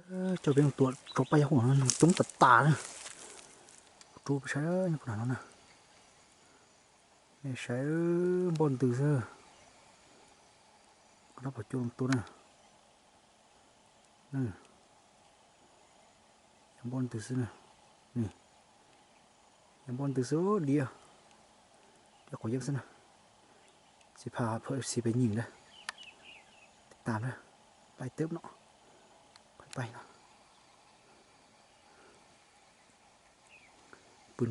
Coj peb mus tua rau paj yog ua noog coob tas tas na. Rub peb saib nyob puag nram no na. Nej saib, npoj ntws xwb. Rab phom cua tua na. Yog npoj ntws xwb na. Ni, yog npoj ntws xwb, diav, diav quav yeeb xwb na. Xib phaj phaj xib peb nyeem na. Tib tas na, pais teb no, pais pais no. Pw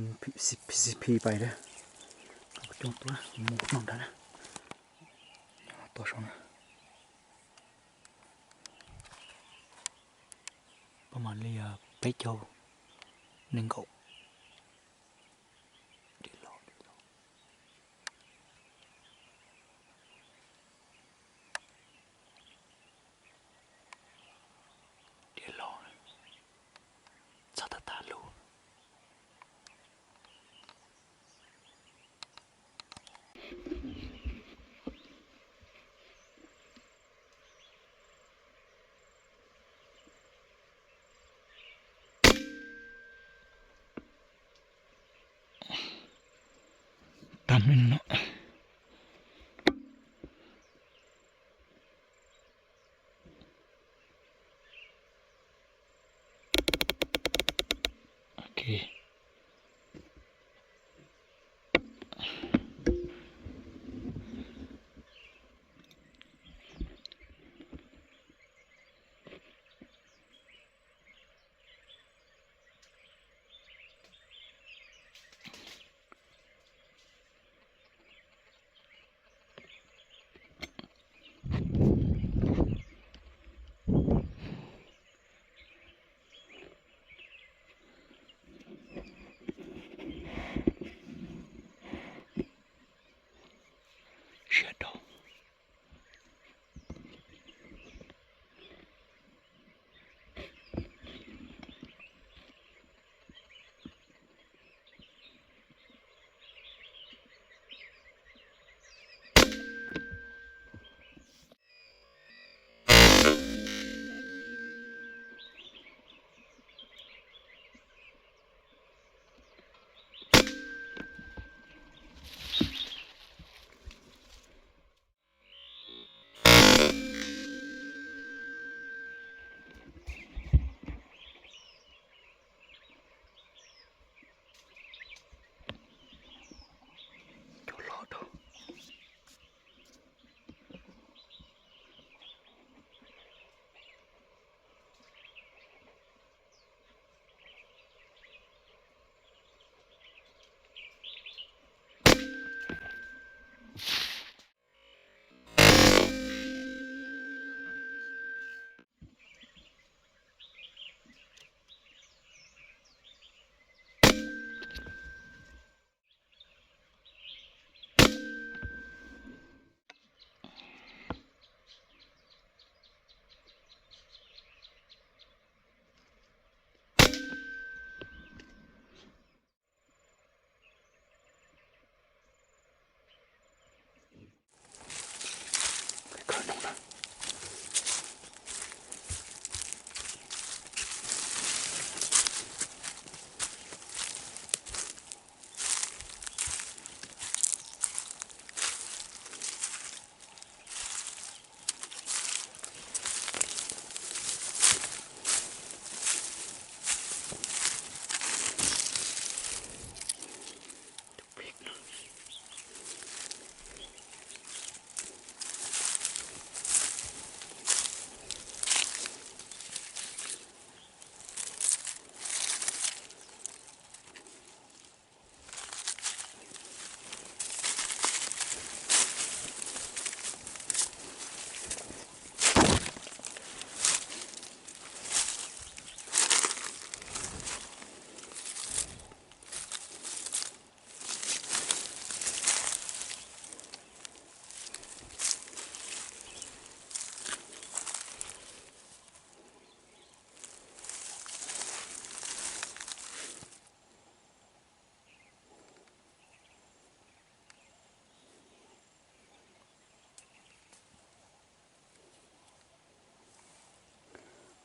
xib phi pais na. Coj tua mus no nrad na. Tua saum na. Paj mam li peb caug nees nkaum. Diav los, txog tag tag lug. Tag mloog no. Ok.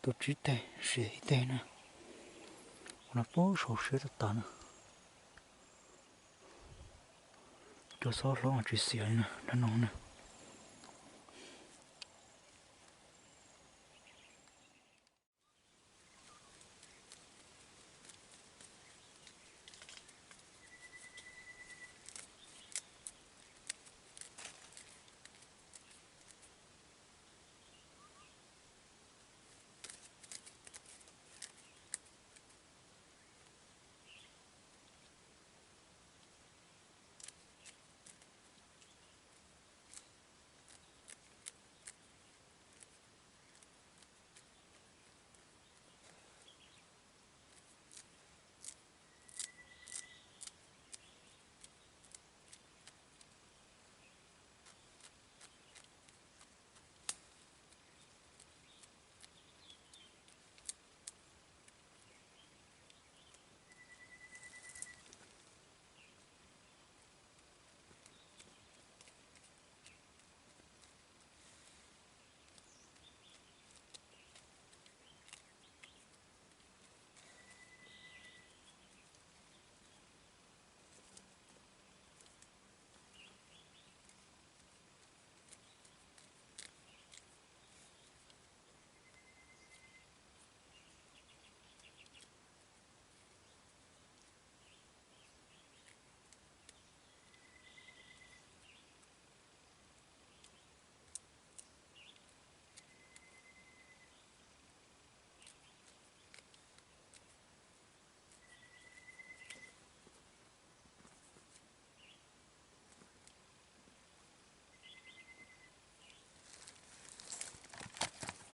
Tus tsib teg, siav ib teg na. Ua no pub sau siab tag tas na. Cua xob hlob tsis xiav li na, nrab no na.